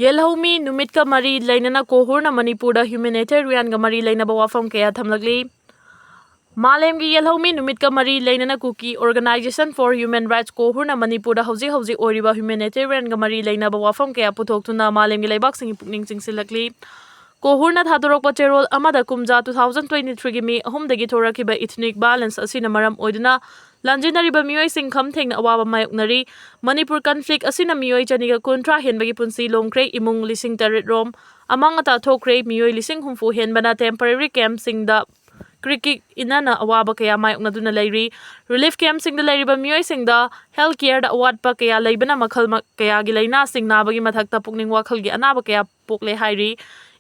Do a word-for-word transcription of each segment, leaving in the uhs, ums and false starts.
ꯌꯦꯜꯍꯧꯃꯤ ꯅꯨꯃꯤꯠꯀ ꯃꯔꯤ ꯂꯩꯅꯅ ꯀꯣꯍꯨꯔꯅ ꯃꯅꯤꯄꯨꯔꯗ humanitarianꯒ ꯃꯔꯤ ꯂꯩꯅꯕ ꯋꯥꯐꯝ ꯀꯌꯥ ꯊꯝꯂꯛꯂꯤ꯫ ꯃꯥꯂꯦꯝꯒꯤ ꯌꯦꯜꯍꯧꯃꯤ ꯅꯨꯃꯤꯠꯀ ꯃꯔꯤ ꯂꯩꯅꯅ ꯀꯨꯀꯤ Organisation for Human Rights ꯀꯣꯍꯨꯔꯅ ꯃꯅꯤꯄꯨꯔꯗ ꯍꯧꯖꯤꯛ ꯍꯧꯖꯤꯛ ꯑꯣꯏꯔꯤꯕ humanitarianꯒ ꯃꯔꯤ ꯂꯩꯅꯕ ꯋꯥꯐꯝ ꯀꯌꯥ ꯄꯨꯊꯣꯛꯇꯨꯅ ꯃꯥꯂꯦꯝꯒꯤ ꯂꯩꯕꯥꯛꯁꯤꯡꯒꯤ ꯄꯨꯛꯅꯤꯡ ꯆꯤꯡꯁꯤꯜꯂꯛꯂꯤ꯫ ꯀꯣꯍꯨꯔꯅ ꯊꯥꯗꯣꯔꯛꯄ ꯆꯦꯔꯣꯜ ꯑꯃꯗ ꯀꯨꯝꯖꯥ two thousand twenty threeꯒꯤ ꯃꯦ ꯑꯍꯨꯝꯗꯒꯤ ꯊꯣꯔꯛꯈꯤꯕ ethnic violence ꯑꯁꯤꯅ ꯃꯔꯝ ꯑꯣꯏꯗꯨꯅ ꯂꯥꯟꯖꯦꯟꯅꯔꯤꯕ ꯃꯤꯑꯣꯏꯁꯤꯡ ꯈꯝ ꯊꯦꯡꯅ ꯑꯋꯥꯕ ꯃꯥꯌꯣꯛꯅꯔꯤ꯫ ꯃꯅꯤꯄꯨꯔ conflict ꯑꯁꯤꯅ ꯃꯤꯑꯣꯏ ꯆꯅꯤꯒ ꯀꯨꯟꯊ꯭ꯔꯥ ꯍꯦꯟꯕꯒꯤ ꯄꯨꯟꯁꯤ ꯂꯣꯝꯈ꯭ꯔꯦ, ꯏꯃꯨꯡ ꯂꯤꯁꯤꯡ ꯇꯔꯦꯠ ꯔꯣꯝ ꯑꯃꯥꯡ ꯑꯇꯥ ꯊꯣꯛꯈ꯭ꯔꯦ, ꯃꯤꯑꯣꯏ ꯂꯤꯁꯤꯡ ꯍꯨꯝꯐꯨ ꯍꯦꯟꯕꯅ temporary campꯁꯤꯡꯗ ꯀ꯭ꯔꯤꯛ ꯀ꯭ꯔꯤꯛ ꯏꯟꯅꯅ ꯑꯋꯥꯕ ꯀꯌꯥ ꯃꯥꯌꯣꯛꯅꯗꯨꯅ ꯂꯩꯔꯤ꯫ Relief campꯁꯤꯡꯗ ꯂꯩꯔꯤꯕ ꯃꯤꯑꯣꯏꯁꯤꯡꯗ health careꯗ ꯑꯋꯥꯠꯄ ꯀꯌꯥ ꯂꯩꯕꯅ ꯃꯈꯜ ꯃ-, ꯀꯌꯥꯒꯤ ꯂꯥꯏꯅꯥꯁꯤꯡ ꯅꯥꯕꯒꯤ ꯃꯊꯛꯇ ꯄꯨꯛꯅꯤꯡ ꯋꯥꯈꯜꯒꯤ ꯑꯅꯥꯕ ꯀꯌꯥ ꯄꯣꯛꯂꯦ ꯍꯥꯏꯔꯤ꯫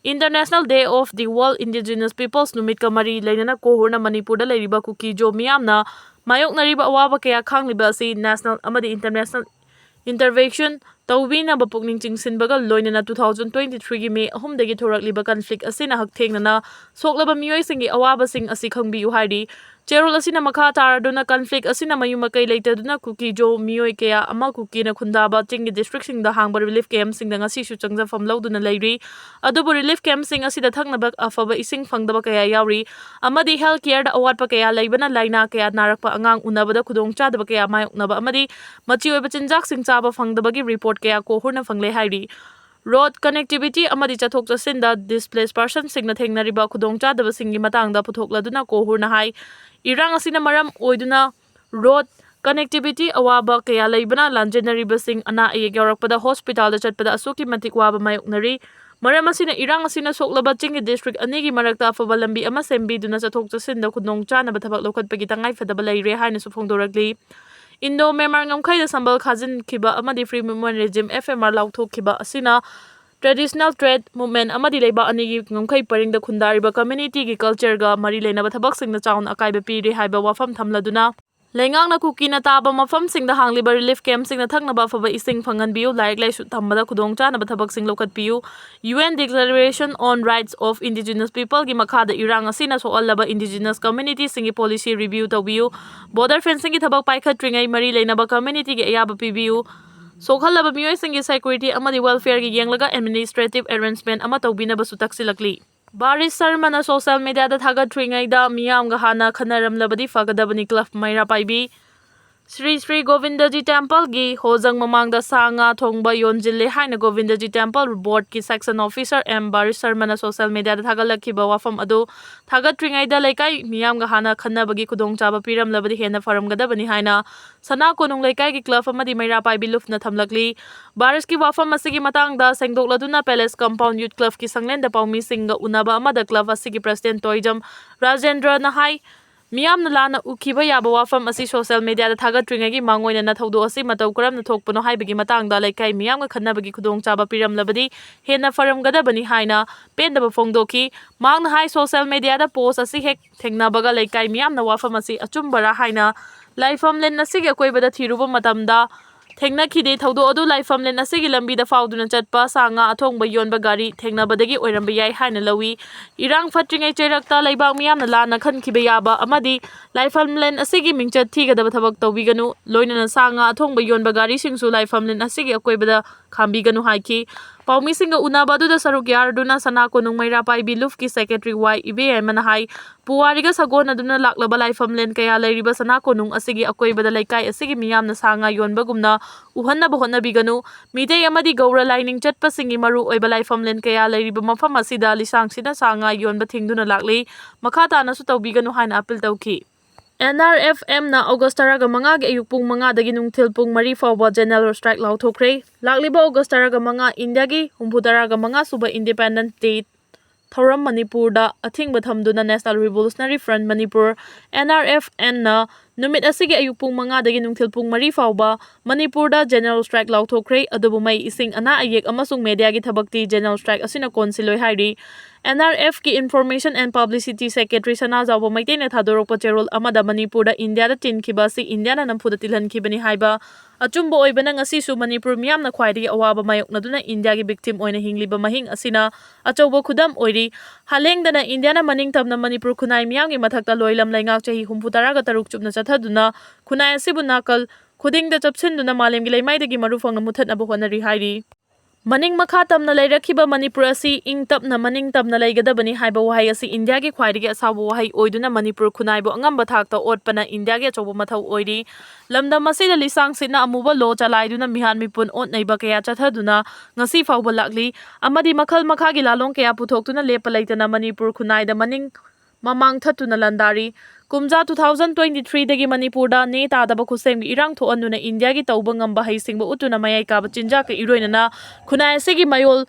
International Day of the World Indigenous Peoples ꯅꯨꯃꯤꯠꯀ ꯃꯔꯤ ꯂꯩꯅꯅ ꯀꯣꯍꯨꯔꯅ ꯃꯅꯤꯄꯨꯔꯗ ꯂꯩꯔꯤꯕ ꯀꯨꯀꯤ-ꯖꯣ ꯃꯤꯌꯥꯝꯅ ꯃꯥꯌꯣꯛꯅꯔꯤꯕ ꯑꯋꯥꯕ ꯀꯌꯥ ꯈꯥꯡꯂꯤꯕ ꯑꯁꯤ national ꯑꯃꯗꯤ international intervention ꯇꯧꯕꯤꯅꯕ ꯄꯨꯛꯅꯤꯡ ꯆꯤꯡꯁꯤꯟꯕꯒ ꯂꯣꯏꯅꯅ two thousand twenty threeꯒꯤ ꯃꯦ ꯑꯍꯨꯝꯗꯒꯤ ꯊꯣꯔꯛꯂꯤꯕ conflict ꯑꯁꯤꯅ ꯍꯛꯊꯦꯡꯅꯅ ꯁꯣꯛꯂꯕ ꯃꯤꯑꯣꯏꯁꯤꯡꯒꯤ ꯑꯋꯥꯕꯁꯤꯡ ꯑꯁꯤ ꯈꯪꯕꯤꯌꯨ ꯍꯥꯏꯔꯤ꯫ ꯆꯦꯔꯣꯜ ꯑꯁꯤꯅ ꯃꯈꯥ ꯇꯥꯔꯗꯨꯅ conflict ꯑꯁꯤꯅ ꯃꯌꯨꯝ ꯃꯀꯩ ꯂꯩꯇꯗꯨꯅ ꯀꯨꯀꯤ-ꯖꯣ ꯃꯤꯑꯣꯏ ꯀꯌꯥ ꯑꯃ ꯀꯨꯀꯤꯅ ꯈꯨꯟꯗꯥꯕ ꯆꯤꯡꯒꯤ districtꯁꯤꯡꯗ ꯍꯥꯡꯕ relief campꯁꯤꯡꯗ ꯉꯁꯤꯁꯨ ꯆꯪꯖꯐꯝ ꯂꯧꯗꯨꯅ ꯂꯩꯔꯤ꯫ ꯑꯗꯨꯕꯨ relief campꯁꯤꯡ ꯑꯁꯤꯗ ꯊꯛꯅꯕ ꯑꯐꯕ ꯏꯁꯤꯡ ꯐꯪꯗꯕ ꯀꯌꯥ ꯌꯥꯎꯔꯤ ꯑꯃꯗꯤ health careꯗ ꯑꯋꯥꯠꯄ ꯀꯌꯥ ꯂꯩꯕꯅ ꯂꯥꯏꯅꯥ ꯀꯌꯥ ꯅꯥꯔꯛꯄ, ꯑꯉꯥꯡ ꯎꯅꯕꯗ ꯈꯨꯗꯣꯡꯆꯥꯗꯕ ꯀꯌꯥ ꯃꯥꯌꯣꯛꯅꯕ ꯑꯃꯗꯤ ꯃꯆꯤ ꯑꯣꯏꯕ ꯆꯤꯟꯖꯥꯛꯁꯤꯡ ꯆꯥꯕ ꯐꯪꯗꯕꯒꯤ report ꯀꯌꯥ ꯀꯣꯍꯨꯔꯅ ꯐꯪꯂꯦ ꯍꯥꯏꯔꯤ꯫ Road connectivity ꯑꯃꯗꯤ ꯆꯠꯊꯣꯛ ꯆꯠꯁꯤꯟꯗ displaced personꯁꯤꯡꯅ ꯊꯦꯡꯅꯔꯤꯕ ꯈꯨꯗꯣꯡꯆꯥꯗꯕꯁꯤꯡꯒꯤ ꯃꯇꯥꯡꯗ ꯄꯨꯊꯣꯛꯂꯗꯨꯅ ꯀꯣꯍꯨꯔꯅ ꯍꯥꯏ, ꯏꯔꯥꯡ ꯑꯁꯤꯅ ꯃꯔꯝ ꯑꯣꯏꯗꯨꯅ road connectivity ꯑꯋꯥꯕ ꯀꯌꯥ ꯂꯩꯕꯅ ꯂꯥꯟꯖꯦꯟꯅꯔꯤꯕꯁꯤꯡ ꯑꯅꯥ ꯑꯌꯦꯛ ꯌꯥꯎꯔꯛꯄꯗ hospitalꯗ ꯆꯠꯄꯗ ꯑꯁꯨꯛꯀꯤ ꯃꯇꯤꯛ ꯋꯥꯕ ꯃꯥꯌꯣꯛꯅꯔꯤ꯫ ꯃꯔꯝ ꯑꯁꯤꯅ ꯏꯔꯥꯡ ꯑꯁꯤꯅ ꯁꯣꯛꯂꯕ ꯆꯤꯡꯒꯤ district ꯑꯅꯤꯒꯤ ꯃꯔꯛꯇ ꯑꯐꯕ ꯂꯝꯕꯤ ꯑꯃ ꯁꯦꯝꯕꯤꯗꯨꯅ ꯆꯠꯊꯣꯛ ꯆꯠꯁꯤꯟꯗ ꯈꯨꯗꯣꯡꯆꯥꯅꯕ ꯊꯕꯛ ꯂꯧꯈꯠꯄꯒꯤ ꯇꯉꯥꯏꯐꯗꯕ ꯂꯩꯔꯦ ꯍꯥꯏꯅꯁꯨ ꯐꯣꯡꯗꯣꯔꯛꯂꯤ꯫ Indo-Myanmar ꯉꯝꯈꯩꯗ ꯁꯝꯕꯜ ꯈꯥꯖꯤꯟꯈꯤꯕ ꯑꯃꯗꯤ Free Movement Regime, F M R, ꯂꯥꯎꯊꯣꯛꯈꯤꯕ ꯑꯁꯤꯅ traditional trade movement ꯑꯃꯗꯤ ꯂꯩꯕꯥꯛ ꯑꯅꯤꯒꯤ ꯉꯝꯈꯩ ꯄꯔꯤꯡꯗ ꯈꯨꯟꯗꯥꯔꯤꯕ communityꯒꯤ cultureꯒ ꯃꯔꯤ ꯂꯩꯅꯕ ꯊꯕꯛꯁꯤꯡꯗ ꯆꯥꯎꯅ ꯑꯀꯥꯏꯕ ꯄꯤꯔꯦ ꯍꯥꯏꯕ ꯋꯥꯐꯝ ꯊꯝꯂꯗꯨꯅ, ꯂꯩꯉꯥꯛꯅ ꯀꯨꯀꯤꯅ ꯇꯥꯕ ꯃꯐꯝꯁꯤꯡꯗ ꯍꯥꯡꯂꯤꯕ relief campꯁꯤꯡꯗ ꯊꯛꯅꯕ ꯑꯐꯕ ꯏꯁꯤꯡ ꯐꯪꯍꯟꯕꯤꯌꯨ, ꯂꯥꯏꯔꯤꯛ ꯂꯥꯏꯁꯨ ꯇꯝꯕꯗ ꯈꯨꯗꯣꯡꯆꯥꯅꯕ ꯊꯕꯛꯁꯤꯡ ꯂꯧꯈꯠꯄꯤꯌꯨ, U N Declaration on Rights of Indigenous Peopleꯒꯤ ꯃꯈꯥꯗ ꯏꯔꯥꯡ ꯑꯁꯤꯅ ꯁꯣꯛꯍꯜꯂꯕ indigenous communityꯁꯤꯡꯒꯤ policy review ꯇꯧꯕꯤꯌꯨ, border fencingꯒꯤ ꯊꯕꯛ ꯄꯥꯏꯈꯠꯇ꯭ꯔꯤꯉꯩ ꯃꯔꯤ ꯂꯩꯅꯕ communityꯒꯤ ꯑꯌꯥꯕ ꯄꯤꯕꯤꯌꯨ, ꯁꯣꯛꯍꯜꯂꯕ ꯃꯤꯑꯣꯏꯁꯤꯡꯒꯤ security ꯑꯃꯗꯤ welfareꯒꯤ ꯌꯦꯡꯂꯒ administrative arrangement ꯑꯃ ꯇꯧꯕꯤꯅꯕꯁꯨ ꯇꯛꯁꯤꯜꯂꯛꯂꯤ꯫ ꯕꯥꯔꯤꯁ ꯁꯔꯃꯅ social mediaꯗ ꯊꯥꯒꯠꯇ꯭ꯔꯤꯉꯩꯗ ꯃꯤꯌꯥꯝꯒ ꯍꯥꯟꯅ ꯈꯟꯅꯔꯝꯂꯕꯗꯤ ꯐꯒꯗꯕꯅꯤ꯫ Club ꯃꯩꯔꯥ ꯄꯥꯏꯕꯤ ꯁ꯭ꯔꯤ ꯁ꯭ꯔꯤ ꯒꯣꯕꯤꯟꯗꯖꯤ Templeꯒꯤ ꯍꯣꯖꯪ ꯃꯃꯥꯡꯗ ꯁꯥ ꯉꯥ ꯊꯣꯡꯕ ꯌꯣꯟꯁꯤꯜꯂꯦ ꯍꯥꯏꯅ ꯒꯣꯕꯤꯟꯗꯖꯤ Temple Boardꯀꯤ section officer ꯑꯦꯝ ꯕꯥꯔꯤꯁ ꯁꯔꯃꯅ social mediaꯗ ꯊꯥꯒꯠꯂꯛꯈꯤꯕ ꯋꯥꯐꯝ ꯑꯗꯨ ꯊꯥꯒꯠꯇ꯭ꯔꯤꯉꯩꯗ ꯂꯩꯀꯥꯏ ꯃꯤꯌꯥꯝꯒ ꯍꯥꯟꯅ ꯈꯟꯅꯕꯒꯤ ꯈꯨꯗꯣꯡꯆꯥꯕ ꯄꯤꯔꯝꯂꯕꯗꯤ ꯍꯦꯟꯅ ꯐꯔꯝꯒꯗꯕꯅꯤ ꯍꯥꯏꯅ ꯁꯅꯥ ꯀꯣꯅꯨꯡ ꯂꯩꯀꯥꯏꯒꯤ club ꯑꯃꯗꯤ ꯃꯩꯔꯥ ꯄꯥꯏꯕꯤ ꯂꯨꯞꯅ ꯊꯝꯂꯛꯂꯤ꯫ ꯕꯥꯔꯤꯁꯀꯤ ꯋꯥꯐꯝ ꯑꯁꯤꯒꯤ ꯃꯇꯥꯡꯗ ꯁꯦꯡꯗꯣꯛꯂꯗꯨꯅ Palace Compound Youth Clubꯀꯤ ꯁꯪꯂꯦꯟꯗ ꯄꯥꯎꯃꯤꯁꯤꯡꯒ ꯎꯅꯕ ꯑꯃꯗ club ꯑꯁꯤꯒꯤ president ꯇꯣꯏꯖꯝ ꯔꯥꯖꯦꯟꯗ꯭ꯔꯅ ꯍꯥꯏ, ꯃꯤꯌꯥꯝꯅ ꯂꯥꯟꯅ ꯎꯈꯤꯕ ꯌꯥꯕ ꯋꯥꯐꯝ ꯑꯁꯤ social mediaꯗ ꯊꯥꯒꯠꯇ꯭ꯔꯤꯉꯩꯒꯤ ꯃꯥꯡꯑꯣꯏꯅꯅ ꯊꯧꯗꯣꯛ ꯑꯁꯤ ꯃꯇꯧ ꯀꯔꯝꯅ ꯊꯣꯛꯄꯅꯣ ꯍꯥꯏꯕꯒꯤ ꯃꯇꯥꯡꯗ ꯂꯩꯀꯥꯏ ꯃꯤꯌꯥꯝꯒ ꯈꯟꯅꯕꯒꯤ ꯈꯨꯗꯣꯡꯆꯥꯕ ꯄꯤꯔꯝꯂꯕꯗꯤ ꯍꯦꯟꯅ ꯐꯔꯝꯒꯗꯕꯅꯤ ꯍꯥꯏꯅ ꯄꯦꯟꯗꯕ ꯐꯣꯡꯗꯣꯛꯈꯤ꯫ ꯃꯍꯥꯛꯅ ꯍꯥꯏ, social mediaꯗ post ꯑꯁꯤ ꯍꯦꯛ ꯊꯦꯡꯅꯕꯒ ꯂꯩꯀꯥꯏ ꯃꯤꯌꯥꯝꯅ ꯋꯥꯐꯝ ꯑꯁꯤ ꯑꯆꯨꯝꯕꯔꯥ ꯍꯥꯏꯅ ꯂꯥꯏꯐꯝꯂꯦꯟ ꯑꯁꯤꯒꯤ ꯑꯀꯣꯏꯕꯗ ꯊꯤꯔꯨꯕ ꯃꯇꯝꯗ ꯊꯦꯡꯅꯈꯤꯗꯦ꯫ ꯊꯧꯗꯣꯛ ꯑꯗꯨ ꯂꯥꯏꯐꯝꯂꯦꯟ ꯑꯁꯤꯒꯤ ꯂꯝꯕꯤꯗ ꯐꯥꯎꯗꯨꯅ ꯆꯠꯄ ꯁꯥ ꯉꯥ ꯑꯊꯣꯡꯕ ꯌꯣꯟꯕ ꯒꯥꯔꯤ ꯊꯦꯡꯅꯕꯗꯒꯤ ꯑꯣꯏꯔꯝꯕ ꯌꯥꯏ ꯍꯥꯏꯅ ꯂꯧꯏ꯫ ꯏꯔꯥꯡ ꯐꯠꯇ꯭ꯔꯤꯉꯩ ꯆꯩꯔꯛꯇ ꯂꯩꯕꯥꯛ ꯃꯤꯌꯥꯝꯅ ꯂꯥꯟꯅ ꯈꯟꯈꯤꯕ ꯌꯥꯕ ꯑꯃꯗꯤ ꯂꯥꯏꯐꯝꯂꯦꯟ ꯑꯁꯤꯒꯤ ꯃꯤꯡꯆꯠ ꯊꯤꯒꯗꯕ ꯊꯕꯛ ꯇꯧꯕꯤꯒꯅꯨ, ꯂꯣꯏꯅꯅ ꯁꯥ ꯉꯥ ꯑꯊꯣꯡꯕ ꯌꯣꯟꯕ ꯒꯥꯔꯤꯁꯤꯡꯁꯨ ꯂꯥꯏꯐꯝꯂꯦꯟ ꯑꯁꯤꯒꯤ ꯑꯀꯣꯏꯕꯗ ꯈꯥꯝꯕꯤꯒꯅꯨ ꯍꯥꯏꯈꯤ꯫ ꯄꯥꯎꯃꯤꯁꯤꯡꯒ ꯎꯅꯕ ꯑꯗꯨꯗ ꯁꯔꯨꯛ ꯌꯥꯔꯗꯨꯅ ꯁꯅꯥ ꯀꯣꯅꯨꯡ ꯃꯩꯔꯥ ꯄꯥꯏꯕꯤ ꯂꯨꯞꯀꯤ secretary ꯋꯥꯏ ꯏꯕꯦꯌꯥꯏꯃꯅ ꯍꯥꯏ, ꯄꯨꯋꯥꯔꯤꯒ ꯁꯥꯒꯣꯟꯅꯗꯨꯅ ꯂꯥꯛꯂꯕ ꯂꯥꯏꯐꯝꯂꯦꯟ ꯀꯌꯥ ꯂꯩꯔꯤꯕ ꯁꯅꯥ ꯀꯣꯅꯨꯡ ꯑꯁꯤꯒꯤ ꯑꯀꯣꯏꯕꯗ ꯂꯩꯀꯥꯏ ꯑꯁꯤꯒꯤ ꯃꯤꯌꯥꯝꯅ ꯁꯥ ꯉꯥ ꯌꯣꯟꯕꯒꯨꯝꯅ ꯎꯍꯟꯅꯕ ꯍꯣꯠꯅꯕꯤꯒꯅꯨ꯫ ꯃꯤꯇꯩ ꯑꯃꯗꯤ ꯒꯧꯔ ꯂꯥꯏꯅꯤꯡ ꯆꯠꯄꯁꯤꯡꯒꯤ ꯃꯔꯨ ꯑꯣꯏꯕ ꯂꯥꯏꯐꯝꯂꯦꯟ ꯀꯌꯥ ꯂꯩꯔꯤꯕ ꯃꯐꯝ ꯑꯁꯤꯗ ꯂꯤꯁꯥꯡꯁꯤꯠꯅ ꯁꯥ ꯉꯥ ꯌꯣꯟꯕ ꯊꯤꯡꯗꯨꯅ ꯂꯥꯛꯂꯤ꯫ ꯃꯈꯥ ꯇꯥꯅꯁꯨ ꯇꯧꯕꯤꯒꯅꯨ ꯍꯥꯏꯅ appeal ꯇꯧꯈꯤ꯫ NRFMꯅ August ꯇꯔꯥꯒ ꯃꯉꯥꯒꯤ ꯑꯌꯨꯛ ꯄꯨꯡ ꯃꯉꯥꯗꯒꯤ ꯅꯨꯡꯊꯤꯜ ꯄꯨꯡ ꯃꯔꯤ ꯐꯥꯎꯕ general strike ꯂꯥꯎꯊꯣꯛꯈ꯭ꯔꯦ꯫ ꯂꯥꯛꯂꯤꯕ August ꯇꯔꯥꯒ ꯃꯉꯥ, ꯏꯟꯗꯤꯌꯥꯒꯤ ꯍꯨꯝꯐꯨ ꯇꯔꯥꯒ ꯃꯉꯥ ꯁꯨꯕ Independence Day ꯊꯧꯔꯝ ꯃꯅꯤꯄꯨꯔꯗ ꯑꯊꯤꯡꯕ ꯊꯝꯗꯨꯅ National Revolutionary Front Manipur, NRFNꯅ ꯅꯨꯃꯤꯠ ꯑꯁꯤꯒꯤ ꯑꯌꯨꯛ ꯄꯨꯡ ꯃꯉꯥꯗꯒꯤ ꯅꯨꯡꯊꯤꯜ ꯄꯨꯡ ꯃꯔꯤ ꯐꯥꯎꯕ ꯃꯅꯤꯄꯨꯔꯗ general strike ꯂꯥꯎꯊꯣꯛꯈ꯭ꯔꯦ꯫ ꯑꯗꯨꯕꯨ ꯃꯩ, ꯏꯁꯤꯡ, ꯑꯅꯥ ꯑꯌꯦꯛ ꯑꯃꯁꯨꯡ mediaꯒꯤ ꯊꯕꯛꯇꯤ general strike ꯑꯁꯤꯅ ꯀꯣꯟꯁꯤꯜꯂꯣꯏ ꯍꯥꯏꯔꯤ꯫ NRFꯀꯤ Information and Publicity Secretary ꯁꯅꯥꯖꯥꯎꯕ ꯃꯩꯇꯩꯅ ꯊꯥꯗꯣꯔꯛꯄ ꯆꯦꯔꯣꯜ ꯑꯃꯗ ꯃꯅꯤꯄꯨꯔꯗ ꯏꯟꯗꯤꯌꯥꯗ ꯇꯤꯟꯈꯤꯕ ꯑꯁꯤ ꯏꯟꯗꯤꯌꯥꯅ ꯅꯝꯐꯨꯗ ꯇꯤꯜꯍꯟꯈꯤꯕꯅꯤ ꯍꯥꯏꯕ ꯑꯆꯨꯝꯕ ꯑꯣꯏꯕꯅ ꯉꯁꯤꯁꯨ ꯃꯅꯤꯄꯨꯔ ꯃꯤꯌꯥꯝꯅ ꯈ꯭ꯋꯥꯏꯗꯒꯤ ꯑꯋꯥꯕ ꯃꯥꯌꯣꯛꯅꯗꯨꯅ ꯏꯟꯗꯤꯌꯥꯒꯤ victim ꯑꯣꯏꯅ ꯍꯤꯡꯂꯤꯕ ꯃꯍꯤꯡ ꯑꯁꯤꯅ ꯑꯆꯧꯕ ꯈꯨꯗꯝ ꯑꯣꯏꯔꯤ꯫ ꯍꯥꯂꯦꯡꯗꯅ ꯏꯟꯗꯤꯌꯥꯅ ꯃꯅꯤꯡ ꯇꯝꯅ ꯃꯅꯤꯄꯨꯔ ꯈꯨꯟꯅꯥꯏ ꯃꯤꯌꯥꯝꯒꯤ ꯃꯊꯛꯇ ꯂꯣꯏꯂꯝ ꯂꯩꯉꯥꯛ ꯆꯍꯤ ꯍꯨꯝꯐꯨ ꯇꯔꯥꯒ ꯇꯔꯨꯛ ꯆꯨꯞꯅ ꯆꯠꯊꯗꯨꯅ ꯈꯨꯟꯅꯥꯏ ꯑꯁꯤꯕꯨ ꯅꯥꯀꯜ ꯈꯨꯗꯤꯡꯗ ꯆꯞꯁꯤꯟꯗꯨꯅ ꯃꯥꯂꯦꯝꯒꯤ ꯂꯩꯃꯥꯏꯗꯒꯤ ꯃꯔꯨ ꯐꯪꯅ ꯃꯨꯊꯠꯅꯕ ꯍꯣꯠꯅꯔꯤ ꯍꯥꯏꯔꯤ꯫ ꯃꯅꯤꯡ ꯃꯈꯥ ꯇꯝꯅ ꯂꯩꯔꯛꯈꯤꯕ ꯃꯅꯤꯄꯨꯔ ꯑꯁꯤ ꯏꯪ ꯇꯞꯅ ꯃꯅꯤꯡ ꯇꯝꯅ ꯂꯩꯒꯗꯕꯅꯤ ꯍꯥꯏꯕ ꯋꯥꯍꯩ ꯑꯁꯤ ꯏꯟꯗꯤꯌꯥꯒꯤ ꯈ꯭ꯋꯥꯏꯗꯒꯤ ꯑꯁꯥꯎꯕ ꯋꯥꯍꯩ ꯑꯣꯏꯗꯨꯅ ꯃꯅꯤꯄꯨꯔ ꯈꯨꯟꯅꯥꯏꯕꯨ ꯑꯉꯝꯕ ꯊꯥꯛꯇ ꯑꯣꯠꯄꯅ ꯏꯟꯗꯤꯌꯥꯒꯤ ꯑꯆꯧꯕ ꯃꯊꯧ ꯑꯣꯏꯔꯤ꯫ ꯂꯝꯗꯝ ꯑꯁꯤꯗ ꯂꯤꯁꯥꯡ ꯁꯤꯠꯅ ꯑꯃꯨꯕ ꯂꯣ ꯆꯂꯥꯏꯗꯨꯅ ꯃꯤꯍꯥꯠ ꯃꯤꯄꯨꯟ ꯑꯣꯠ ꯅꯩꯕ ꯀꯌꯥ ꯆꯠꯊꯗꯨꯅ ꯉꯁꯤ ꯐꯥꯎꯕ ꯂꯥꯛꯂꯤ꯫ ꯑꯃꯗꯤ ꯃꯈꯜ ꯃꯈꯥꯒꯤ ꯂꯥꯂꯣꯡ ꯀꯌꯥ ꯄꯨꯊꯣꯛꯇꯨꯅ ꯂꯦꯞꯄ ꯂꯩꯇꯅ ꯃꯅꯤꯄꯨꯔ ꯈꯨꯟꯅꯥꯏꯗ ꯃꯅꯤꯡ ꯃꯃꯥꯡ ꯊꯠꯇꯨꯅ ꯂꯥꯟꯗꯥꯔꯤ꯫ ꯀꯨꯝꯖꯥ two thousand twenty three ꯗꯒꯤ ꯃꯅꯤꯄꯨꯔꯗ ꯅꯦ ꯇꯥꯗꯕ ꯈꯨꯠꯁꯦꯝꯒꯤ ꯏꯔꯥꯡ ꯊꯣꯛꯍꯟꯗꯨꯅ ꯏꯟꯗꯤꯌꯥꯒꯤ ꯇꯧꯕ ꯉꯝꯕ ꯍꯩꯁꯤꯡꯕ ꯎꯠꯇꯨꯅ ꯃꯌꯥꯏ ꯀꯥꯕ ꯆꯤꯟꯖꯥꯛꯀ ꯏꯔꯣꯏꯅꯅ ꯈꯨꯟꯅꯥꯏ ꯑꯁꯤꯒꯤ ꯃꯌꯣꯜ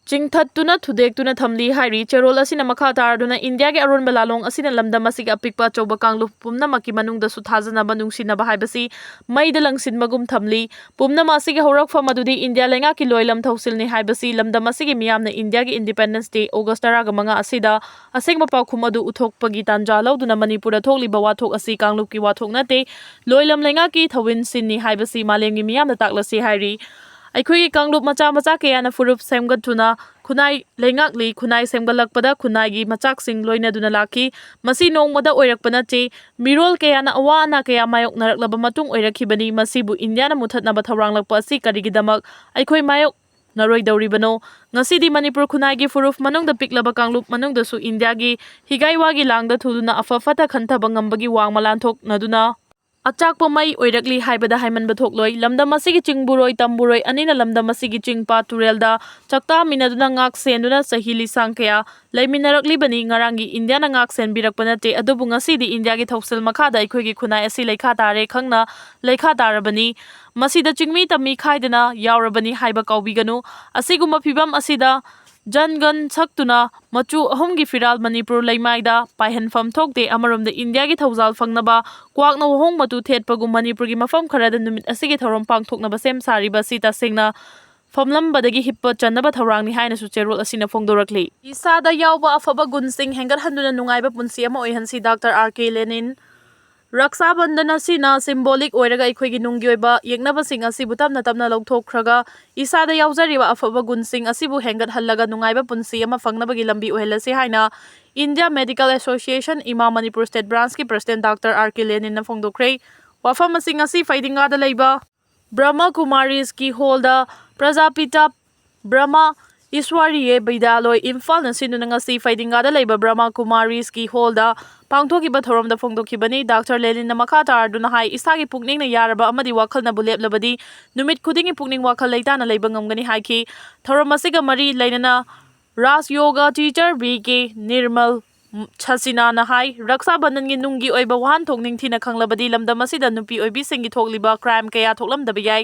ꯆꯤꯡꯊꯠꯇꯨꯅ ꯊꯨꯗꯦꯛꯇꯨꯅ ꯊꯝꯂꯤ ꯍꯥꯏꯔꯤ꯫ ꯆꯦꯔꯣꯜ ꯑꯁꯤꯅ ꯃꯈꯥ ꯇꯥꯔꯗꯨꯅ ꯏꯟꯗꯤꯌꯥꯒꯤ ꯑꯔꯣꯟꯕ ꯂꯥꯂꯣꯡ ꯑꯁꯤꯅ ꯂꯝꯗꯝ ꯑꯁꯤꯒꯤ ꯑꯄꯤꯛꯄ ꯑꯆꯧꯕ ꯀꯥꯡꯂꯨꯞ ꯄꯨꯝꯅꯃꯛꯀꯤ ꯃꯅꯨꯡꯗꯁꯨ ꯊꯥꯖꯅꯕ, ꯅꯨꯡꯁꯤꯅꯕ ꯍꯥꯏꯕꯁꯤ ꯃꯩꯗ ꯂꯪꯁꯤꯟꯕꯒꯨꯝ ꯊꯝꯂꯤ꯫ ꯄꯨꯝꯅꯃꯛ ꯑꯁꯤꯒꯤ ꯍꯧꯔꯛꯐꯝ ꯑꯗꯨꯗꯤ ꯏꯟꯗꯤꯌꯥ ꯂꯩꯉꯥꯛꯀꯤ ꯂꯣꯏꯂꯝ ꯊꯧꯁꯤꯜꯅꯤ ꯍꯥꯏꯕꯁꯤ ꯂꯝꯗꯝ ꯑꯁꯤꯒꯤ ꯃꯤꯌꯥꯝꯅ ꯏꯟꯗꯤꯌꯥꯒꯤ Independence Day August ꯇꯔꯥꯒ ꯃꯉꯥ ꯑꯁꯤꯗ ꯑꯁꯦꯡꯕ ꯄꯥꯎꯈꯨꯝ ꯑꯗꯨ ꯎꯠꯊꯣꯛꯄꯒꯤ ꯇꯥꯟꯖꯥ ꯂꯧꯗꯨꯅ ꯃꯅꯤꯄꯨꯔꯗ ꯊꯣꯛꯂꯤꯕ ꯋꯥꯊꯣꯛ ꯑꯁꯤ ꯀꯥꯡꯂꯨꯞꯀꯤ ꯋꯥꯊꯣꯛ ꯅꯠꯇꯦ, ꯂꯣꯏꯂꯝ ꯂꯩꯉꯥꯛꯀꯤ ꯊꯧꯋꯤꯟꯁꯤꯟꯅꯤ ꯍꯥꯏꯕꯁꯤ ꯃꯥꯂꯦꯝꯒꯤ ꯃꯤꯌꯥꯝꯅ ꯇꯥꯛꯂꯁꯤ ꯍꯥꯏꯔꯤ꯫ ꯑꯩꯈꯣꯏꯒꯤ ꯀꯥꯡꯂꯨꯞ ꯃꯆꯥ ꯃꯆꯥ ꯀꯌꯥꯅ ꯐꯨꯔꯨꯞ ꯁꯦꯝꯒꯠꯇꯨꯅ ꯈꯨꯟꯅꯥꯏ ꯂꯩꯉꯥꯛꯂꯤ꯫ ꯈꯨꯟꯅꯥꯏ ꯁꯦꯝꯒꯠꯂꯛꯄꯗ ꯈꯨꯟꯅꯥꯏꯒꯤ ꯃꯆꯥꯛꯁꯤꯡ ꯂꯣꯏꯅꯗꯨꯅ ꯂꯥꯛꯈꯤ꯫ ꯃꯁꯤ ꯅꯣꯡꯃꯗ ꯑꯣꯏꯔꯛꯄ ꯅꯠꯇꯦ꯫ ꯃꯤꯔꯣꯜ ꯀꯌꯥꯅ ꯑꯋꯥ ꯑꯅꯥ ꯀꯌꯥ ꯃꯥꯌꯣꯛꯅꯔꯛꯂꯕ ꯃꯇꯨꯡ ꯑꯣꯏꯔꯛꯈꯤꯕꯅꯤ꯫ ꯃꯁꯤꯕꯨ ꯏꯟꯗꯤꯌꯥꯅ ꯃꯨꯊꯠꯅꯕ ꯊꯧꯔꯥꯡꯂꯛꯄ ꯑꯁꯤ ꯀꯔꯤꯒꯤꯗꯃꯛ ꯑꯩꯈꯣꯏ ꯃꯥꯌꯣꯛꯅꯔꯣꯏꯗꯧꯔꯤꯕꯅꯣ? ꯉꯁꯤꯗꯤ ꯃꯅꯤꯄꯨꯔ ꯈꯨꯟꯅꯥꯏꯒꯤ ꯐꯨꯔꯨꯞ ꯃꯅꯨꯡꯗ ꯄꯤꯛꯂꯕ ꯀꯥꯡꯂꯨꯞ ꯃꯅꯨꯡꯗꯁꯨ ꯏꯟꯗꯤꯌꯥꯒꯤ ꯍꯤꯒꯥꯏ ꯋꯥꯒꯤ ꯂꯥꯡꯗ ꯊꯨꯗꯨꯅ ꯑꯐ ꯐꯠꯇ ꯈꯟꯊꯕ ꯉꯝꯕꯒꯤ ꯋꯥꯡꯃ ꯂꯥꯟꯊꯣꯛꯅꯗꯨꯅ ꯑꯆꯥꯛꯄ ꯃꯩ ꯑꯣꯏꯔꯛꯂꯤ ꯍꯥꯏꯕꯗ ꯍꯥꯏꯃꯟꯕ ꯊꯣꯛꯂꯣꯏ꯫ ꯂꯝꯗꯝ ꯑꯁꯤꯒꯤ ꯆꯤꯡꯕꯨꯔꯣꯏ ꯇꯝꯕꯨꯔꯣꯏ ꯑꯅꯤꯅ ꯂꯝꯗꯝ ꯑꯁꯤꯒꯤ ꯆꯤꯡ ꯄꯥꯠ ꯇꯨꯔꯦꯜꯗ ꯆꯥꯛꯇꯥꯃꯤꯟꯅꯗꯨꯅ ꯉꯥꯛ ꯁꯦꯟꯗꯨꯅ ꯆꯍꯤ ꯂꯤꯁꯥꯡ ꯀꯌꯥ ꯂꯩꯃꯤꯟꯅꯔꯛꯂꯤꯕꯅꯤ꯫ ꯉꯔꯥꯡꯒꯤ ꯏꯟꯗꯤꯌꯥꯅ ꯉꯥꯛ ꯁꯦꯟꯕꯤꯔꯛꯄ ꯅꯠꯇꯦ, ꯑꯗꯨꯕꯨ ꯉꯁꯤꯗꯤ ꯏꯟꯗꯤꯌꯥꯒꯤ ꯊꯧꯁꯤꯜ ꯃꯈꯥꯗ ꯑꯩꯈꯣꯏꯒꯤ ꯈꯨꯟꯅꯥꯏ ꯑꯁꯤ ꯂꯩꯈꯥ ꯇꯥꯔꯦ ꯈꯪꯅ ꯂꯩꯈꯥ ꯇꯥꯔꯕꯅꯤ꯫ ꯃꯁꯤꯗ ꯆꯤꯡꯃꯤ ꯇꯝꯃꯤ ꯈꯥꯏꯗꯅ ꯌꯥꯎꯔꯕꯅꯤ ꯍꯥꯏꯕ ꯀꯥꯎꯕꯤꯒꯅꯨ꯫ ꯑꯁꯤꯒꯨꯝꯕ ꯐꯤꯕꯝ ꯑꯁꯤꯗ ꯖꯟ ꯒꯟ ꯁꯛꯇꯨꯅ ꯃꯆꯨ ꯑꯍꯨꯝꯒꯤ ꯐꯤꯔꯥꯜ ꯃꯅꯤꯄꯨꯔ ꯂꯩꯃꯥꯏꯗ ꯄꯥꯏꯍꯟꯐꯝ ꯊꯣꯛꯇꯦ꯫ ꯑꯃꯔꯣꯝꯗ ꯏꯟꯗꯤꯌꯥꯒꯤ ꯊꯧꯖꯥꯜ ꯐꯪꯅꯕ ꯀ꯭ꯋꯥꯛꯅ ꯋꯥꯍꯣꯡ ꯃꯇꯨ ꯊꯦꯠꯄꯒꯨꯝ ꯃꯅꯤꯄꯨꯔꯒꯤ ꯃꯐꯝ ꯈꯔꯗ ꯅꯨꯃꯤꯠ ꯑꯁꯤꯒꯤ ꯊꯧꯔꯝ ꯄꯥꯡꯊꯣꯛꯅꯕ ꯁꯦꯝ ꯁꯥꯔꯤꯕ ꯑꯁꯤ ꯇꯁꯦꯡꯅ ꯐꯝꯂꯝꯕꯗꯒꯤ ꯍꯤꯞꯄ ꯆꯟꯅꯕ ꯊꯧꯔꯥꯡꯅꯤ ꯍꯥꯏꯅꯁꯨ ꯆꯦꯔꯣꯜ ꯑꯁꯤꯅ ꯐꯣꯡꯗꯣꯔꯛꯂꯤ꯫ ꯏꯁꯥꯗ ꯌꯥꯎꯕ ꯑꯐꯕ ꯒꯨꯟꯁꯤꯡ ꯍꯦꯟꯒꯠꯍꯟꯗꯨꯅ ꯅꯨꯡꯉꯥꯏꯕ ꯄꯨꯟꯁꯤ ꯑꯃ ꯑꯣꯏꯍꯟꯁꯤ, doctor R K ꯂꯦꯅꯤꯟ꯫ Raksha Bandhan ꯑꯁꯤꯅ symbolic ꯑꯣꯏꯔꯒ ꯑꯩꯈꯣꯏꯒꯤ ꯅꯨꯡꯒꯤ ꯑꯣꯏꯕ ꯌꯦꯛꯅꯕꯁꯤꯡ ꯑꯁꯤꯕꯨ ꯇꯞꯅ ꯇꯞꯅ ꯂꯧꯊꯣꯛꯈ꯭ꯔꯒ ꯏꯁꯥꯗ ꯌꯥꯎꯖꯔꯤꯕ ꯑꯐꯕ ꯒꯨꯟꯁꯤꯡ ꯑꯁꯤꯕꯨ ꯍꯦꯟꯒꯠꯍꯜꯂꯒ ꯅꯨꯡꯉꯥꯏꯕ ꯄꯨꯟꯁꯤ ꯑꯃ ꯐꯪꯅꯕꯒꯤ ꯂꯝꯕꯤ ꯑꯣꯏꯍꯜꯂꯁꯤ ꯍꯥꯏꯅ India Medical Association IMA Manipur State Branchꯀꯤ President ꯗꯥꯛꯇꯔ ꯑꯥꯔ ꯀꯦ ꯂꯦꯅꯤꯟꯅ ꯐꯣꯡꯗꯣꯛꯈ꯭ꯔꯦ꯫ ꯋꯥꯐꯝ ꯑꯁꯤ ꯉꯁꯤ ꯐꯩꯗꯤꯡꯒꯥꯗ ꯂꯩꯕ ꯕ꯭ꯔꯍꯃ ꯀꯨꯃꯥꯔꯤꯁꯀꯤ ꯍꯣꯜꯗ ꯄ꯭ꯔꯖꯥꯄꯤꯇꯥ ꯕ꯭ꯔꯍꯃ ꯏꯁ꯭ꯋꯥꯔꯤꯌꯦ ꯕꯤꯗ꯭ꯌꯥꯂꯣꯏ ꯏꯝꯐꯥꯜꯅ ꯁꯤꯟꯗꯨꯅ ꯉꯁꯤ ꯐꯩꯗꯤꯡꯒꯥꯗ ꯂꯩꯕ ꯕ꯭ꯔꯍꯃ ꯀꯨꯃꯥꯔꯤꯁꯀꯤ ꯍꯣꯜꯗ ꯄꯥꯡꯊꯣꯛꯈꯤꯕ ꯊꯧꯔꯝꯗ ꯐꯣꯡꯗꯣꯛꯈꯤꯕꯅꯤ꯫ ꯗꯥꯛꯇꯔ ꯂꯦꯅꯤꯟꯅ ꯃꯈꯥ ꯇꯥꯔꯗꯨꯅ ꯍꯥꯏ, ꯏꯁꯥꯒꯤ ꯄꯨꯛꯅꯤꯡꯅ ꯌꯥꯔꯕ ꯑꯃꯗꯤ ꯋꯥꯈꯜꯅꯕꯨ ꯂꯦꯞꯂꯕꯗꯤ ꯅꯨꯃꯤꯠ ꯈꯨꯗꯤꯡꯒꯤ ꯄꯨꯛꯅꯤꯡ ꯋꯥꯈꯜ ꯂꯩꯇꯥꯅ ꯂꯩꯕ ꯉꯝꯒꯅꯤ ꯍꯥꯏꯈꯤ꯫ ꯊꯧꯔꯝ ꯑꯁꯤꯒ ꯃꯔꯤ ꯂꯩꯅꯅ ꯔꯥꯖ ꯌꯣꯒ ꯇꯤꯆꯔ ꯕꯤ ꯀꯦ ꯅꯤꯔꯃꯜ ꯁꯁꯤꯅꯥꯅ ꯍꯥꯏ, ꯔꯛꯁꯥ ꯕꯟꯙꯟꯒꯤ ꯅꯨꯡꯒꯤ ꯑꯣꯏꯕ ꯋꯥꯍꯟꯊꯣꯛ ꯅꯤꯡꯊꯤꯅ ꯈꯪꯂꯕꯗꯤ ꯂꯝꯗꯝ ꯑꯁꯤꯗ ꯅꯨꯄꯤ ꯑꯣꯏꯕꯤꯁꯤꯡꯒꯤ ꯊꯣꯛꯂꯤꯕ ꯀ꯭ꯔꯥꯏꯝ ꯀꯌꯥ ꯊꯣꯛꯂꯝꯗꯕ ꯌꯥꯏ꯫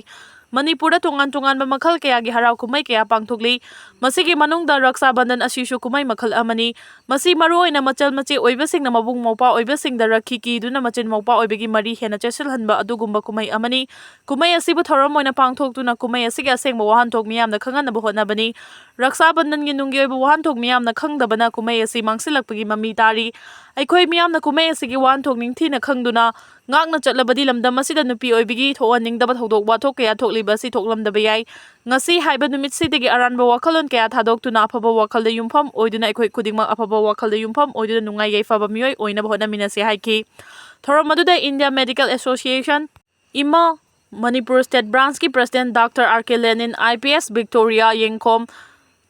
ꯃꯅꯤꯄꯨꯔꯗ ꯇꯣꯉꯥꯟ ꯇꯣꯉꯥꯟꯕ ꯃꯈꯜ ꯀꯌꯥꯒꯤ ꯍꯔꯥꯎ ꯀꯨꯝꯍꯩ ꯀꯌꯥ ꯄꯥꯡꯊꯣꯛꯂꯤ꯫ ꯃꯁꯤꯒꯤ ꯃꯅꯨꯡꯗ ꯔꯛꯁꯥ ꯕꯟꯙꯟ ꯑꯁꯤꯁꯨ ꯀꯨꯝꯍꯩ ꯃꯈꯜ ꯑꯃꯅꯤ꯫ ꯃꯁꯤ ꯃꯔꯨꯑꯣꯏꯅ ꯃꯆꯜ ꯃꯆꯦ ꯑꯣꯏꯕꯁꯤꯡꯅ ꯃꯕꯨꯡ ꯃꯧꯄ꯭ꯋꯥ ꯑꯣꯏꯕꯁꯤꯡꯗ ꯔꯈꯤ ꯀꯤꯗꯨꯅ ꯃꯆꯤꯟ ꯃꯧꯄ꯭ꯋꯥ ꯑꯣꯏꯕꯒꯤ ꯃꯔꯤ ꯍꯦꯟꯅ ꯆꯦꯠꯁꯤꯜꯍꯟꯕ ꯑꯗꯨꯒꯨꯝꯕ ꯀꯨꯝꯍꯩ ꯑꯃꯅꯤ꯫ ꯀꯨꯝꯍꯩ ꯑꯁꯤꯕꯨ ꯊꯧꯔꯝ ꯑꯣꯏꯅ ꯄꯥꯡꯊꯣꯛꯇꯨꯅ ꯀꯨꯝꯍꯩ ꯑꯁꯤꯒꯤ ꯑꯁꯦꯡꯕ ꯋꯥꯍꯟꯊꯣꯛ ꯃꯤꯌꯥꯝꯅ ꯈꯪꯍꯟꯅꯕ ꯍꯣꯠꯅꯕꯅꯤ꯫ ꯔꯛꯁꯥ ꯕꯟꯙꯟꯒꯤ ꯅꯨꯡꯒꯤ ꯑꯣꯏꯕ ꯋꯥꯍꯟꯊꯣꯛ ꯃꯤꯌꯥꯝꯅ ꯈꯪꯗꯕꯅ ꯀꯨꯝꯍꯩ ꯑꯁꯤ ꯃꯥꯡꯁꯤꯜꯂꯛꯄꯒꯤ ꯃꯃꯤ ꯇꯥꯔꯤ꯫ ꯑꯩꯈꯣꯏ ꯃꯤꯌꯥꯝꯅ ꯀꯨꯝꯍꯩ ꯑꯁꯤꯒꯤ ꯋꯥꯍꯟꯊꯣꯛ ꯅꯤꯡꯊꯤꯅ ꯈꯪꯗꯨꯅ ꯉꯥꯛꯅ ꯆꯠꯂꯕꯗꯤ ꯂꯝꯗꯝ ꯑꯁꯤꯗ ꯅꯨꯄꯤ ꯑꯣꯏꯕꯤꯒꯤ ꯊꯣꯛꯍꯟꯅꯤꯡꯗꯕ ꯊꯧꯗꯣꯛ ꯋꯥꯊꯣꯛ ꯀꯌꯥ ꯊꯣꯛꯂꯤꯕ ꯑꯁꯤ ꯊꯣꯛꯂꯝꯗꯕ ꯌꯥꯏ꯫ ꯉꯁꯤ ꯍꯥꯏꯕ ꯅꯨꯃꯤꯠꯁꯤꯗꯒꯤ ꯑꯔꯥꯟꯕ ꯋꯥꯈꯜꯂꯣꯟ ꯀꯌꯥ ꯊꯥꯗꯣꯛꯇꯨꯅ ꯑꯐꯕ ꯋꯥꯈꯜꯗ ꯌꯨꯝꯐꯝ ꯑꯣꯏꯗꯨꯅ ꯑꯩꯈꯣꯏ ꯈꯨꯗꯤꯡꯃꯛ ꯑꯐꯕ ꯋꯥꯈꯜꯗ ꯌꯨꯝꯐꯝ ꯑꯣꯏꯗꯨꯅ ꯅꯨꯡꯉꯥꯏ ꯌꯥꯏꯐꯕ ꯃꯤꯑꯣꯏ ꯑꯣꯏꯅꯕ ꯍꯣꯠꯅꯃꯤꯟꯅꯁꯤ ꯍꯥꯏꯈꯤ꯫ ꯊꯧꯔꯝ ꯑꯗꯨꯗ India medical association, IMA, Manipur state ꯕ꯭ꯔꯥꯟꯁꯀꯤ president doctor R K Lenin, I P S Victoria Yengkhom,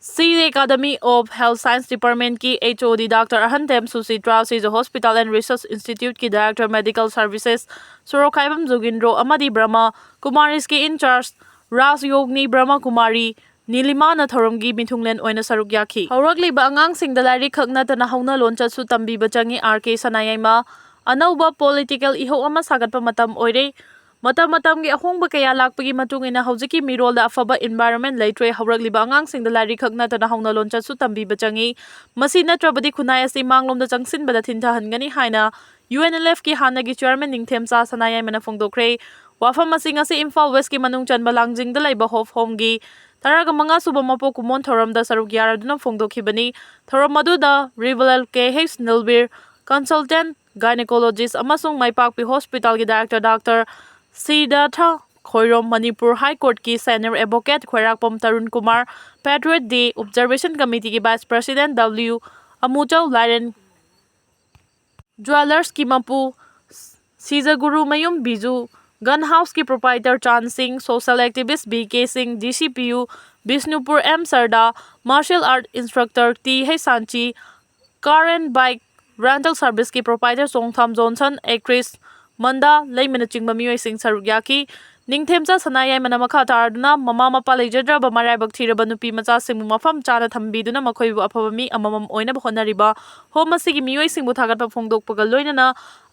C academy of health science ꯗꯤꯄꯥꯔꯠꯃꯦꯟꯠꯀꯤ H O D doctor Ahanthem Suchitra, Shija hospital and research ꯏꯟꯁꯇꯤꯇ꯭ꯌꯨꯠꯀꯤ director medical services Sorokhaibam Jogindro ꯑꯃꯗꯤ ꯕ꯭ꯔꯍꯃ ꯀꯨꯃꯥꯔꯤꯁꯀꯤ ꯏꯟꯆꯥꯔꯖ ꯔꯥꯖ ꯌꯣꯒꯅꯤ ꯕ꯭ꯔꯍꯃ ꯀꯨꯃꯥꯔꯤ ꯅꯤꯂꯤꯃꯥꯅ ꯊꯧꯔꯝꯒꯤ ꯃꯤꯊꯨꯡꯂꯦꯟ ꯑꯣꯏꯅ ꯁꯔꯨꯛ ꯌꯥꯈꯤ꯫ ꯍꯧꯔꯛꯂꯤꯕ ꯑꯉꯥꯡꯁꯤꯡꯗ ꯂꯥꯏꯔꯤꯛ ꯈꯛ ꯅꯠꯇꯅ ꯍꯧꯅ ꯂꯣꯟꯆꯠꯁꯨ ꯇꯝꯕꯤꯕ ꯆꯪꯏ꯫ ꯑꯥꯔ ꯀꯦ ꯁꯅꯥꯌꯥꯏꯃ, ꯑꯅꯧꯕ ꯄꯣꯂꯤꯇꯤꯀꯦꯜ ꯏꯍꯧ ꯑꯃ ꯁꯥꯒꯠꯄ ꯃꯇꯝ ꯑꯣꯏꯔꯦ꯫ ꯃꯇꯝ ꯃꯇꯝꯒꯤ ꯑꯍꯣꯡꯕ ꯀꯌꯥ ꯂꯥꯛꯄꯒꯤ ꯃꯇꯨꯡ ꯏꯟꯅ ꯍꯧꯖꯤꯛꯀꯤ ꯃꯤꯔꯣꯜꯗ ꯑꯐꯕ ꯏꯟꯚꯥꯏꯔꯣꯟꯃꯦꯟ ꯂꯩꯇ꯭ꯔꯦ꯫ ꯍꯧꯔꯛꯂꯤꯕ ꯑꯉꯥꯡꯁꯤꯡꯗ ꯂꯥꯏꯔꯤꯛ ꯈꯛ ꯅꯠꯇꯅ ꯍꯧꯅ ꯂꯣꯟꯆꯠꯁꯨ ꯇꯝꯕꯤꯕ ꯆꯪꯏ꯫ ꯃꯁꯤ ꯅꯠꯇ꯭ꯔꯕꯗꯤ ꯈꯨꯟꯅꯥꯏ ꯑꯁꯤ ꯃꯥꯡꯂꯣꯝꯗ ꯆꯪꯁꯤꯟꯕꯗ ꯊꯤꯟꯊꯍꯟꯒꯅꯤ ꯍꯥꯏꯅ ꯌꯨ ꯑꯦꯟ ꯑꯦꯜ ꯑꯦꯐꯀꯤ ꯍꯥꯟꯅꯒꯤ ꯆꯤꯌꯔꯃꯦꯟ ꯅꯤꯡꯊꯦꯝꯆꯥ ꯁꯅꯥꯌꯥꯏꯃꯅ ꯐꯣꯡꯗꯣꯛꯈ꯭ꯔꯦ꯫ ꯋꯥꯐꯝ ꯑꯁꯤ ꯉꯁꯤ ꯏꯝꯐꯥꯜ ꯋꯦꯁꯀꯤ ꯃꯅꯨꯡ ꯆꯟꯕ ꯂꯥꯡꯖꯤꯡꯗ ꯂꯩꯕ ꯍꯣꯞ ꯍꯣꯝꯒꯤ ꯇꯔꯥꯒ ꯃꯉꯥ ꯁꯨꯕ ꯃꯄꯣꯛ ꯀꯨꯝꯑꯣꯟ ꯊꯧꯔꯝꯗ ꯁꯔꯨꯛ ꯌꯥꯔꯗꯨꯅ ꯐꯣꯡꯗꯣꯛꯈꯤꯕꯅꯤ꯫ ꯊꯧꯔꯝ ꯑꯗꯨꯗ ꯔꯤꯚꯔꯦꯟ ꯀꯦ ꯑꯩꯆ ꯅꯤꯜꯕꯤꯔ, ꯀꯟꯁꯜꯇꯦꯟꯠ ꯒꯥꯏꯅꯣꯀꯣꯂꯣꯖꯤꯁ ꯑꯃꯁꯨꯡ ꯃꯥꯏꯄꯥꯛꯄꯤ ꯍꯣꯁꯄꯤꯇꯥꯜꯒꯤ ꯗꯥꯏꯔꯦꯛꯇꯔ ꯗꯥꯛꯇꯔ ꯁꯤꯗꯥꯔꯊ ꯈꯣꯏꯔꯣꯝ, ꯃꯅꯤꯄꯨꯔ ꯍꯥꯏ ꯀꯣꯔꯠꯀꯤ ꯁꯦꯅꯤꯌꯔ ꯑꯦꯗꯚꯣꯀꯦꯠ ꯈ꯭ꯋꯥꯏꯔꯥꯛꯄꯝ ꯇꯔꯨꯟ ꯀꯨꯃꯥꯔ, ꯄꯦꯇ꯭ꯔꯤꯌꯣꯠ ꯗꯦ observation ꯀꯃꯤꯇꯤꯒꯤ vice president W Amuchou ꯂꯥꯏꯔꯦꯟ, ꯖ꯭ꯋꯦꯂꯔꯁꯀꯤ ꯃꯄꯨ ꯁꯤꯖꯒꯨꯔꯨꯃꯌꯨꯝ ꯕꯤꯖꯨ, Gun House ꯀꯤ proprietor ꯆꯥꯟ ꯁꯤꯡ, social activist B K Singh, D C P U Bishnupur M Sarda, martial art instructor T H Sanchi, car and bike rental service ꯀꯤ proprietor Chongtham Johnson, actress ꯃꯟꯗꯥ ꯂꯩꯃꯅꯆꯤꯡꯕ ꯃꯤꯑꯣꯏꯁꯤꯡ ꯁꯔꯨꯛ ꯌꯥꯈꯤ꯫ ꯅꯤꯡꯊꯦꯝꯆꯥ ꯁꯅꯥꯌꯥꯏꯃꯅ ꯃꯈꯥ ꯇꯥꯗꯨꯅ ꯃꯃꯥ ꯃꯄꯥ ꯂꯩꯖꯗ꯭ꯔꯕ ꯃꯔꯥꯏꯕꯛ ꯊꯤꯔꯕ ꯅꯨꯄꯤ ꯃꯆꯥꯁꯤꯡꯕꯨ ꯃꯐꯝ ꯆꯥꯅ ꯊꯝꯕꯤꯗꯨꯅ ꯃꯈꯣꯏꯕꯨ ꯑꯐꯕ ꯃꯤ ꯑꯃꯃꯝ ꯑꯣꯏꯅꯕ ꯍꯣꯠꯅꯔꯤꯕ ꯍꯣꯝ ꯑꯁꯤꯒꯤ ꯃꯤꯑꯣꯏꯁꯤꯡꯕꯨ ꯊꯥꯒꯠꯄ ꯐꯣꯡꯗꯣꯛꯄꯒ ꯂꯣꯏꯅꯅ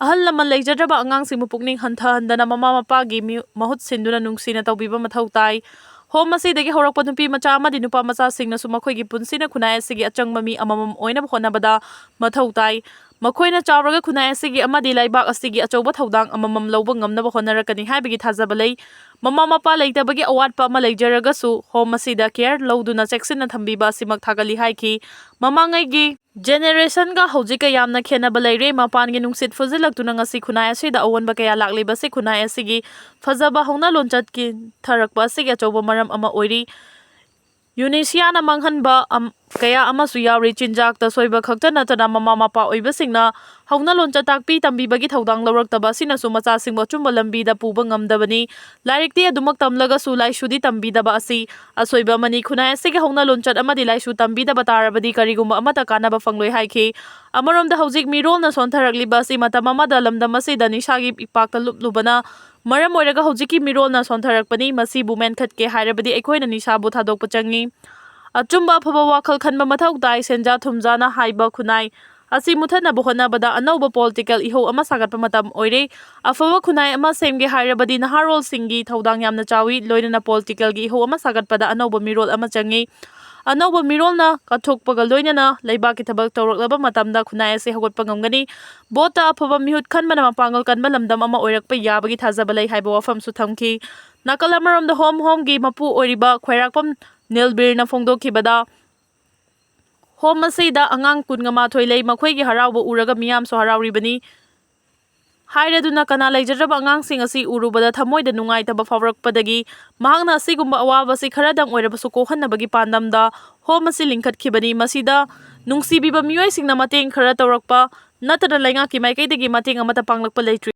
ꯑꯍꯜ ꯂꯃꯟ ꯂꯩꯖꯗ꯭ꯔꯕ ꯑꯉꯥꯡꯁꯤꯡꯕꯨ ꯄꯨꯛꯅꯤꯡ ꯍꯟꯊꯍꯟꯗꯅ ꯃꯃꯥ ꯃꯄꯥꯒꯤ ꯃꯤ-, ꯃꯍꯨꯠ ꯁꯤꯟꯗꯨꯅ ꯅꯨꯡꯁꯤꯅ ꯇꯧꯕꯤꯕ ꯃꯊꯧ ꯇꯥꯏ꯫ ꯍꯣꯝ ꯑꯁꯤꯗꯒꯤ ꯍꯧꯔꯛꯄ ꯅꯨꯄꯤ ꯃꯆꯥ ꯑꯃꯗꯤ ꯅꯨꯄꯥ ꯃꯆꯥꯁꯤꯡꯅꯁꯨ ꯃꯈꯣꯏꯒꯤ ꯄꯨꯟꯁꯤꯅ ꯈꯨꯟꯅꯥꯏ ꯑꯁꯤꯒꯤ ꯑꯆꯪꯕ ꯃꯤ ꯑꯃꯃꯝ ꯑꯣꯏꯅꯕ ꯍꯣꯠꯅꯕꯗ ꯃꯊꯧ ꯇꯥꯏ꯫ ꯃꯈꯣꯏꯅ ꯆꯥꯎꯔꯒ ꯈꯨꯟꯅꯥꯏ ꯑꯁꯤꯒꯤ ꯑꯃꯗꯤ ꯂꯩꯕꯥꯛ ꯑꯁꯤꯒꯤ ꯑꯆꯧꯕ ꯊꯧꯗꯥꯡ ꯑꯃꯃꯝ ꯂꯧꯕ ꯉꯝꯅꯕ ꯍꯣꯠꯅꯔꯛꯀꯅꯤ ꯍꯥꯏꯕꯒꯤ ꯊꯥꯖꯕ ꯂꯩ꯫ ꯃꯃꯥ ꯃꯄꯥ ꯂꯩꯇꯕꯒꯤ ꯑꯋꯥꯠꯄ ꯑꯃ ꯂꯩꯖꯔꯒꯁꯨ ꯍꯣꯝ ꯑꯁꯤꯗ care ꯂꯧꯗꯨꯅ ꯆꯦꯛꯁꯤꯟꯅ ꯊꯝꯕꯤꯕ ꯑꯁꯤꯃꯛ ꯊꯥꯒꯠꯂꯤ ꯍꯥꯏꯈꯤ꯫ ꯃꯃꯥꯡꯉꯩꯒꯤ generationꯒ ꯍꯧꯖꯤꯛꯀ ꯌꯥꯝꯅ ꯈꯦꯠꯅꯕ ꯂꯩꯔꯦ꯫ ꯃꯄꯥꯟꯒꯤ ꯅꯨꯡꯁꯤꯠ ꯐꯨꯖꯤꯜꯂꯛꯇꯨꯅ ꯉꯁꯤ ꯈꯨꯟꯅꯥꯏ ꯑꯁꯤꯗ ꯑꯑꯣꯟꯕ ꯀꯌꯥ ꯂꯥꯛꯂꯤꯕꯁꯤ ꯈꯨꯟꯅꯥꯏ ꯑꯁꯤꯒꯤ ꯐꯖꯕ ꯍꯧꯅꯂꯣꯟꯆꯠ ꯀꯤꯟꯊꯔꯛꯄ ꯑꯁꯤꯒꯤ ꯑꯆꯧꯕ ꯃꯔꯝ ꯑꯃ ꯑꯣꯏꯔꯤ꯫ Euthanasia ꯃꯥꯡꯍꯟꯕ ꯑꯝ-, ꯀꯌꯥ ꯑꯃꯁꯨ ꯌꯥꯎꯔꯤ꯫ ꯆꯤꯟꯖꯥꯛꯇ ꯁꯣꯏꯕ ꯈꯛꯇ ꯅꯠꯇꯅ ꯃꯃꯥ ꯃꯄꯥ ꯑꯣꯏꯕꯁꯤꯡꯅ ꯍꯧꯅꯂꯣꯟꯆꯠ ꯇꯥꯛꯄꯤ ꯇꯝꯕꯤꯕꯒꯤ ꯊꯧꯗꯥꯡ ꯂꯧꯔꯛꯇꯕ ꯑꯁꯤꯅꯁꯨ ꯃꯆꯥꯁꯤꯡꯕꯨ ꯑꯆꯨꯝꯕ ꯂꯝꯕꯤꯗ ꯄꯨꯕ ꯉꯝꯗꯕꯅꯤ꯫ ꯂꯥꯏꯔꯤꯛꯇꯤ ꯑꯗꯨꯃꯛ ꯇꯝꯂꯒꯁꯨ ꯂꯥꯏꯁꯨꯗꯤ ꯇꯝꯕꯤꯗꯕ ꯑꯁꯤ ꯑꯁꯣꯏꯕ ꯑꯃꯅꯤ꯫ ꯈꯨꯟꯅꯥꯏ ꯑꯁꯤꯒꯤ ꯍꯧꯅꯂꯣꯟꯆꯠ ꯑꯃꯗꯤ ꯂꯥꯏꯁꯨ ꯇꯝꯕꯤꯗꯕ ꯇꯥꯔꯕꯗꯤ ꯀꯔꯤꯒꯨꯝꯕ ꯑꯃꯠꯇ ꯀꯥꯟꯅꯕ ꯐꯪꯂꯣꯏ ꯍꯥꯏꯈꯤ꯫ ꯑꯃꯔꯣꯝꯗ ꯍꯧꯖꯤꯛ ꯃꯤꯔꯣꯜꯅ ꯁꯣꯟꯊꯔꯛꯂꯤꯕ ꯑꯁꯤ ꯃꯇꯝ ꯑꯃꯗ ꯂꯝꯗꯝ ꯑꯁꯤꯗ ꯅꯤꯁꯥꯒꯤ ꯏꯄꯥꯛꯇ ꯂꯨꯞꯂꯨꯕꯅ ꯃꯔꯝ ꯑꯣꯏꯔꯒ ꯍꯧꯖꯤꯛꯀꯤ ꯃꯤꯔꯣꯜꯅ ꯁꯣꯟꯊꯔꯛꯄꯅꯤ꯫ ꯃꯁꯤꯕꯨ ꯃꯦꯟꯈꯠꯀꯦ ꯍꯥꯏꯔꯕꯗꯤ ꯑꯩꯈꯣꯏꯅ ꯅꯤꯁꯥꯕꯨ ꯊꯥꯗꯣꯛꯄ ꯆꯪꯏ꯫ ꯑꯆꯨꯝꯕ ꯑꯐꯕ ꯋꯥꯈꯜ ꯈꯟꯕ ꯃꯊꯧ ꯇꯥꯏ꯫ ꯁꯦꯟꯖꯥ ꯊꯨꯝꯖꯥꯅ ꯍꯥꯏꯕ ꯈꯨꯟꯅꯥꯏ ꯑꯁꯤ ꯃꯨꯊꯠꯅꯕ ꯍꯣꯠꯅꯕꯗ ꯑꯅꯧꯕ political ꯏꯍꯧ ꯑꯃ ꯁꯥꯒꯠꯄ ꯃꯇꯝ ꯑꯣꯏꯔꯦ꯫ ꯑꯐꯕ ꯈꯨꯟꯅꯥꯏ ꯑꯃ ꯁꯦꯝꯒꯦ ꯍꯥꯏꯔꯕꯗꯤ ꯅꯍꯥꯔꯣꯜꯁꯤꯡꯒꯤ ꯊꯧꯗꯥꯡ ꯌꯥꯝꯅ ꯆꯥꯎꯏ, ꯂꯣꯏꯅꯅ politicalꯒꯤ ꯏꯍꯧ ꯑꯃ ꯁꯥꯒꯠꯄꯗ ꯑꯅꯧꯕ ꯃꯤꯔꯣꯜ ꯑꯃ ꯆꯪꯏ꯫ ꯑꯅꯧꯕ ꯃꯤꯔꯣꯜꯅ ꯀꯠꯊꯣꯛꯄꯒ ꯂꯣꯏꯅꯅ ꯂꯩꯕꯥꯛꯀꯤ ꯊꯕꯛ ꯇꯧꯔꯛꯂꯕ ꯃꯇꯝꯗ ꯈꯨꯟꯅꯥꯏ ꯑꯁꯤ ꯍꯧꯒꯠꯄ ꯉꯝꯒꯅꯤ꯫ Voteꯇ ꯑꯐꯕ ꯃꯤꯍꯨꯠ ꯈꯟꯕꯅ ꯃꯄꯥꯡꯒꯜ ꯀꯟꯕ ꯂꯝꯗꯝ ꯑꯃ ꯑꯣꯏꯔꯛꯄ ꯌꯥꯕꯒꯤ ꯊꯥꯖꯕ ꯂꯩ ꯍꯥꯏꯕ ꯋꯥꯐꯝꯁꯨ ꯊꯝꯈꯤ꯫ ꯅꯥꯀꯜ ꯑꯃꯔꯣꯝꯗ ꯍꯣꯝ ꯍꯣꯝꯒꯤ ꯃꯄꯨ ꯑꯣꯏꯔꯤꯕ ꯈ꯭ꯋꯥꯏꯔꯥꯛꯄꯝ ꯅꯤꯜꯕꯤꯔꯅ ꯐꯣꯡꯗꯣꯛꯈꯤꯕꯗ, ꯍꯣꯝ ꯑꯁꯤꯗ ꯑꯉꯥꯡ ꯀꯨꯟꯒ ꯃꯥꯊꯣꯏ ꯂꯩ, ꯃꯈꯣꯏꯒꯤ ꯍꯔꯥꯎꯕ ꯎꯔꯒ ꯃꯤꯌꯥꯝꯁꯨ ꯍꯔꯥꯎꯔꯤꯕꯅꯤ ꯍꯥꯏꯔꯗꯨꯅ ꯀꯅꯥ ꯂꯩꯖꯗ꯭ꯔꯕ ꯑꯉꯥꯡꯁꯤꯡ ꯑꯁꯤ ꯎꯔꯨꯕꯗ ꯊꯃꯣꯏꯗ ꯅꯨꯡꯉꯥꯏꯇꯕ ꯐꯥꯎꯔꯛꯄꯗꯒꯤ ꯃꯍꯥꯛꯅ ꯑꯁꯤꯒꯨꯝꯕ ꯑꯋꯥꯕꯁꯤ ꯈꯔꯗꯪ ꯑꯣꯏꯔꯕꯁꯨ ꯀꯣꯛꯍꯟꯅꯕꯒꯤ ꯄꯥꯟꯗꯝꯗ ꯍꯣꯝ ꯑꯁꯤ ꯂꯤꯡꯈꯠꯈꯤꯕꯅꯤ꯫ ꯃꯁꯤꯗ ꯅꯨꯡꯁꯤꯕꯤꯕ ꯃꯤꯑꯣꯏꯁꯤꯡꯅ ꯃꯇꯦꯡ ꯈꯔ ꯇꯧꯔꯛꯄ ꯅꯠꯇꯅ ꯂꯩꯉꯥꯛꯀꯤ ꯃꯥꯏꯀꯩꯗꯒꯤ ꯃꯇꯦꯡ ꯑꯃꯠꯇ ꯄꯥꯡꯂꯛꯄ ꯂꯩꯇ꯭ꯔꯤ꯫